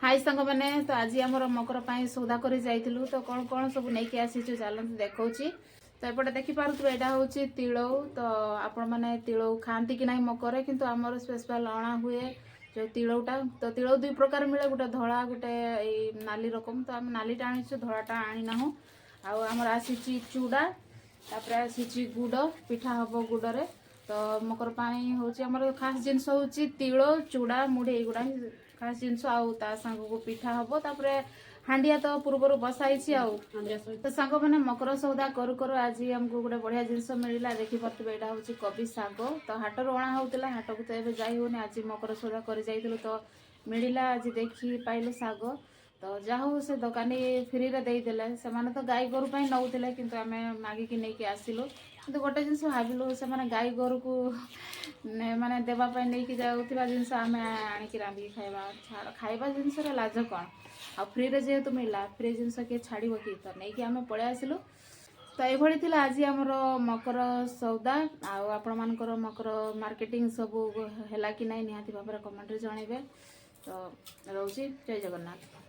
High ସାଙ୍ଗମାନେ, ତ ଆଜି ଆମର ମକର ପାଇଁ ସଉଦା କରି ଯାଇଥିଲୁ। ତ କ'ଣ କ'ଣ ସବୁ ନେଇକି ଆସିଛୁ, ଚାଲନ୍ତୁ ଦେଖାଉଛି। ତ ଏପଟେ ଦେଖିପାରୁଥିବେ, ଏଇଟା ହେଉଛି ତିଳଉ। ତ ଆପଣମାନେ ତିଳଉ ଖାଆନ୍ତି କି ନାହିଁ ମକରରେ? କିନ୍ତୁ ଆମର ସ୍ପେଶାଲ ଅଣା ହୁଏ ଯେଉଁ ତିଳଉଟା। ତ ତିଳଉ ଦୁଇ ପ୍ରକାର ମିଳେ, ଗୋଟେ ଧଳା, ଗୋଟେ ଏଇ ନାଲି ରକମ। ତ ଆମେ ନାଲିଟା ଆଣିଛୁ, ଧଳାଟା ଆଣିନାହୁଁ। ଆଉ ଆମର ଆସିଛି ଚୁଡ଼ା, ତାପରେ ଆସିଛି ଗୁଡ଼, ପିଠା ହବ ଗୁଡ଼ରେ। ତ ମକର ପାଇଁ ହେଉଛି ଆମର ଖାସ ଜିନିଷ ହେଉଛି ତିଳ, ଚୁଡ଼ା, ମୁଢ଼ି, ଏଇଗୁଡ଼ା ହିଁ ଖାସ ଜିନିଷ। ଆଉ ତା ସାଙ୍ଗକୁ ପିଠା ହବ। ତାପରେ ହାଣ୍ଡିଆ ତ ପୂର୍ବରୁ ବସା ହେଇଛି। ଆଉ ତ ସାଙ୍ଗମାନେ, ମକର ସଉଦା କରୁ କରୁ ଆଜି ଆମକୁ ଗୋଟେ ବଢିଆ ଜିନିଷ ମିଳିଲା। ଦେଖିପାରୁଥିବେ, ଏଇଟା ହେଉଛି କୋବି ଶାଗ। ତ ହାଟରୁ ଅଣା ହଉଥିଲା, ହାଟକୁ ତ ଏବେ ଯାଇ ହଉନି। ଆଜି ମକର ସଉଦା କରି ଯାଇଥିଲୁ ତ ମିଳିଲା, ଆଜି ଦେଖି ପାଇଲୁ ଶାଗ। ତ ଯାହା ହଉ, ସେ ଦୋକାନୀ ଫ୍ରିରେ ଦେଇଦେଲେ। ସେମାନେ ତ ଗାଈ ଗୋରୁ ପାଇଁ ନେଉଥିଲେ, କିନ୍ତୁ ଆମେ ମାଗିକି ନେଇକି ଆସିଲୁ। କିନ୍ତୁ ଗୋଟେ ଜିନିଷ ଭାବିଲୁ, ସେମାନେ ଗାଈ ଗୋରୁକୁ ମାନେ ଦେବା ପାଇଁ ନେଇକି ଯାଉଥିବା ଜିନିଷ ଆମେ ଆଣିକି ରାନ୍ଧିକି ଖାଇବା। ଛାଡ଼, ଖାଇବା ଜିନିଷରେ ଲାଜ କ'ଣ? ଆଉ ଫ୍ରିରେ ଯେହେତୁ ମିଳିଲା, ଫ୍ରି ଜିନିଷ କିଏ ଛାଡ଼ିବ କି? ତ ନେଇକି ଆମେ ପଳେଇ ଆସିଲୁ। ତ ଏଇଭଳି ଥିଲା ଆଜି ଆମର ମକର ସଉଦା। ଆଉ ଆପଣମାନଙ୍କର ମକର ମାର୍କେଟିଂ ସବୁ ହେଲା କି ନାହିଁ, ନିହାତି ଭାବରେ କମେଣ୍ଟରେ ଜଣାଇବେ। ତ ରହୁଛି, ଜୟ ଜଗନ୍ନାଥ।